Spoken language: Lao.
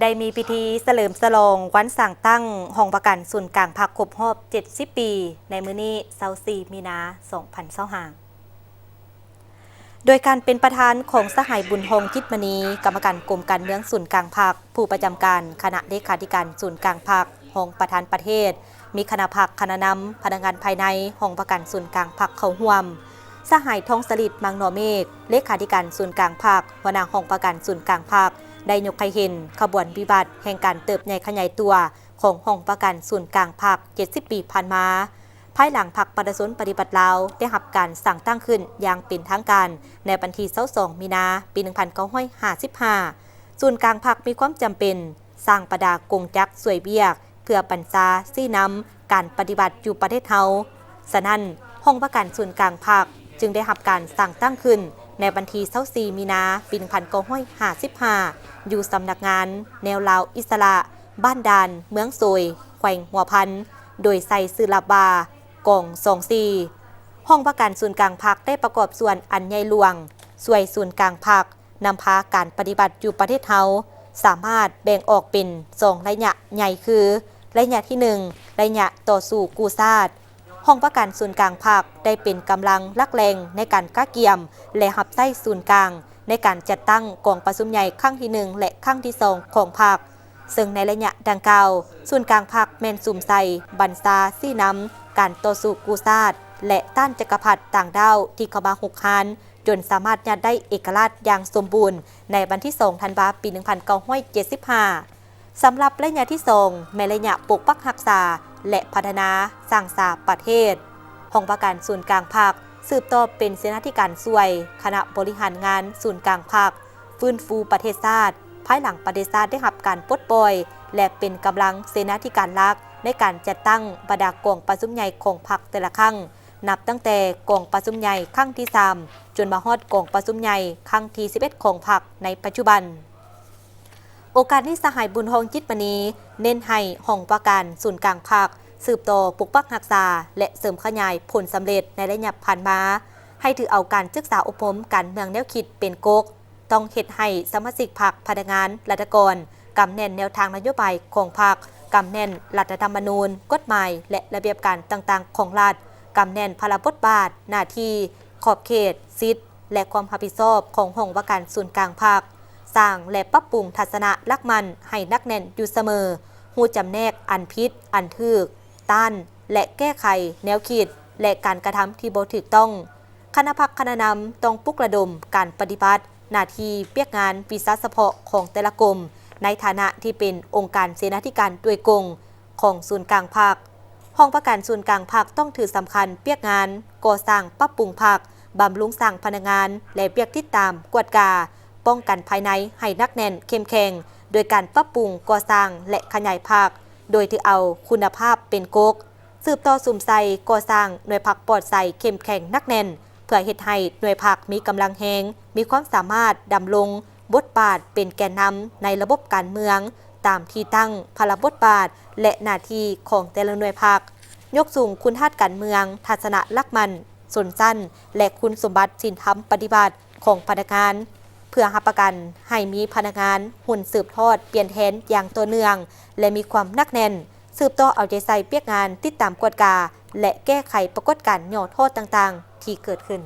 ໄດ້ມີພິທີສະເຫຼີມສະຫຼອງວັນສ້າງຕັ້ງຫ້ອງວ່າການສູນກາງພັກຄົບຮອບເຈັດສິບປີ ໃນມື້ນີ້ ຊາວສີ່ ມີນາ ສອງພັນຊາວຫ້າ ໂດຍການເປັນປະທານຂອງສະຫາຍ ບຸນທອງ ຈິດມະນີ ກຳມະການກົມການເມືອງສູນກາງພັກ, ຜູ້ປະຈຳການຄະນະເລຂາທິການສູນກາງພັກ, ຮອງປະທານປະເທດ, ມີຄະນະພັກ, ຄະນະນຳ, ພະນັກງານພາຍໃນຫ້ອງວ່າການສູນກາງພັກເຂົ້າຮ່ວມ. ສະຫາຍ ທອງສະລິດ ມັງນໍເມກ ເລຂາທິການສູນກາງພັກ, ຫົວໜ້າຫ້ອງວ່າການສູນກາງພັກ ໄດ້ຍົກໃຫ້ເຫັນຂະບວນວິວັດແຫ່ງການເຕີບໃຫຍ່ຂະຫຍາຍຕົວຂອງຫ້ອງວ່າການສູນກາງພັກເຈັດສິບປີຜ່ານມາ, ພາຍຫຼັງພັກປະຊາຊົນປະຕິວັດລາວໄດ້ຮັບການສ້າງຕັ້ງຂຶ້ນຢ່າງເປັນທາງການໃນວັນທີ ຊາວສອງ ມີນາ ປີ ໜຶ່ງພັນເກົ້າຮ້ອຍຫ້າສິບຫ້າ. ສູນກາງພັກມີຄວາມຈຳເປັນສ້າງບັນດາກົງຈັກຊ່ວຍວຽກ ເພື່ອບັນຊາຊີ້ນຳການປະຕິວັດຢູ່ປະເທດເຮົາ. ສະນັ້ນ, ຫ້ອງວ່າການສູນກາງພັກຈຶ່ງໄດ້ຮັບການສ້າງຕັ້ງຂຶ້ນໃນວັນທີ ຊາວສີ່ ມີນາ ປີ ໜຶ່ງພັນເກົ້າຮ້ອຍຫ້າສິບຫ້າ ຢູ່ສຳນັກງານແນວລາວອິດສະຫຼະ ບ້ານດ່ານ ເມືອງໂສຍ ແຂວງຫົວພັນ, ໂດຍໃສ່ຊື່ລັບວ່າ ກອງສອງສີ່. ຫ້ອງວ່າການສູນກາງພັກໄດ້ປະກອບສ່ວນອັນໃຫຍ່ຫຼວງ ຊ່ວຍສູນກາງພັກ ນຳພາການປະຕິວັດຢູ່ປະເທດເຮົາ ສາມາດແບ່ງອອກເປັນສອງໄລຍະໃຫຍ່ຄື ໄລຍະທີໜຶ່ງ ໄລຍະຕໍ່ສູ້ກູ້ຊາດ. ຫ້ອງວ່າການສູນກາງພັກໄດ້ເປັນກຳລັງຫຼັກແຫຼ່ງໃນການກະກຽມ ແລະ ຮັບໃຊ້ສູນກາງໃນການຈັດຕັ້ງກອງປະຊຸມໃຫຍ່ຄັ້ງທີໜຶ່ງ ແລະ ຄັ້ງທີສອງຂອງພັກ. ເຊິ່ງໃນໄລຍະດັ່ງກ່າວ, ສູນກາງພັກແມ່ນສຸມໃສ່ບັນຊາຊີ້ນຳການຕໍ່ສູ້ກູ້ຊາດ ແລະ ຕ້ານຈັກກະພັດຕ່າງດ້າວທີ່ເຂົ້າມາຮຸກຮານ ຈົນສາມາດຍາດໄດ້ເອກະລາດຢ່າງສົມບູນໃນວັນທີ ສອງ ທັນວາ ປີ ໜຶ່ງພັນເກົ້າຮ້ອຍເຈັດສິບຫ້າ. ສຳລັບໄລຍະທີສອງ ແມ່ນໄລຍະປົກປັກຮັກສາ ແລະ ພັດທະນາສ້າງສາປະເທດ. ຫ້ອງວ່າການສູນກາງພັກ ສືບຕໍ່ເປັນເສນາທິການຊ່ວຍຄະນະບໍລິຫານງານສູນກາງພັກ ຟື້ນຟູປະເທດຊາດ ພາຍຫຼັງປະເທດຊາດໄດ້ຮັບການປົດປ່ອຍ ແລະ ເປັນກຳລັງເສນາທິການຫຼັກໃນການຈັດຕັ້ງບັນດາກອງປະຊຸມໃຫຍ່ຂອງພັກແຕ່ລະຄັ້ງ, ນັບຕັ້ງແຕ່ກອງປະຊຸມໃຫຍ່ຄັ້ງທີສາມ ຈົນມາຮອດກອງປະຊຸມໃຫຍ່ຄັ້ງທີສິບເອັດຂອງພັກໃນປັດຈຸບັນ. ໂອກາດນີ້ ສະຫາຍ ບຸນທອງ ຈິດມະນີ ເນັ້ນໃຫ້ຫ້ອງວ່າການສູນກາງພັກ ສືບຕໍ່ປົກປັກຮັກສາ ແລະ ເສີມຂະຫຍາຍຜົນສຳເລັດໃນໄລຍະຜ່ານມາ, ໃຫ້ຖືເອົາການສຶກສາອົບຮົມການເມືອງແນວຄິດເປັນກົກ, ຕ້ອງເຮັດໃຫ້ສະມາຊິກພັກ, ພະນັກງານ, ລັດຖະກອນ ກຳແໜ້ນແນວທາງນະໂຍບາຍຂອງພັກ, ກຳແໜ້ນລັດຖະທຳມະນູນ, ກົດໝາຍ ແລະ ລະບຽບການຕ່າງໆຂອງລັດ, ກຳແໜ້ນພາລະບົດບາດ, ໜ້າທີ່, ຂອບເຂດ, ສິດ ແລະ ຄວາມຮັບຜິດຊອບຂອງຫ້ອງວ່າການສູນກາງພັກ, ສ້າງ ແລະ ປັບປຸງທັດສະນະຫຼັກໝັ້ນໃຫ້ໜັກແໜ້ນຢູ່ສະເໝີ, ຮູ້ຈຳແນກອັນຜິດ, ອັນຖືກ, ຕ້ານ ແລະ ແກ້ໄຂແນວຄິດ ແລະ ການກະທຳທີ່ບໍ່ຖືກຕ້ອງ. ຄະນະພັກຄະນະນຳຕ້ອງປຸກລະດົມການປະຕິບັດໜ້າທີ່ວຽກງານວິຊາສະເພາະຂອງແຕ່ລະກົມ ໃນຖານະທີ່ເປັນອົງການເສນາທິການໂດຍກົງຂອງສູນກາງພັກ. ຫ້ອງວ່າການສູນກາງພັກຕ້ອງຖືສຳຄັນວຽກງານກໍ່ສ້າງປັບປຸງພັກ, ບຳລຸງສ້າງພະນັກງານ ແລະ ວຽກຕິດຕາມ, ກວດກາ, ປ້ອງກັນພາຍໃນໃຫ້ໜັກແໜ້ນເຂັ້ມແຂງ ໂດຍການປັບປຸງ, ກໍ່ສ້າງ ແລະ ຂະຫຍາຍພັກ ໂດຍຖືເອົາຄຸນນະພາບເປັນກົກ. ສືບຕໍ່ສຸມໃສ່ກໍ່ສ້າງໜ່ວຍພັກປອດໃສເຂັ້ມແຂງໜັກແໜ້ນ ເພື່ອເຮັດໃຫ້ໜ່ວຍພັກມີກຳລັງແຮງ, ມີຄວາມສາມາດດຳລົງບົດບາດເປັນແກນນຳໃນລະບົບການເມືອງ ຕາມທີ່ຕັ້ງ, ພາລະບົດບາດ ແລະ ໜ້າທີ່ຂອງແຕ່ລະໜ່ວຍພັກ, ຍົກສູງຄຸນທາດການເມືອງ, ທັດສະນະຫຼັກໝັ້ນຊົນຊັ້ນ ແລະ ຄຸນສົມບັດສິນທຳປະຕິບັດຂອງພະນັກງານ ເພື່ອຮັບປະກັນໃຫ້ມີພະນັກງານຮຸ່ນສືບທອດປ່ຽນແທນຢ່າງຕໍ່ເນື່ອງ ແລະ ມີຄວາມໜັກແໜ້ນ, ສືບຕໍ່ເອົາໃຈໃສ່ວຽກງານຕິດຕາມກວດກາ ແລະ ແກ້ໄຂປາກົດການຫຍໍ້ທໍ້ຕ່າງໆທີ່ເກີດຂຶ້ນ.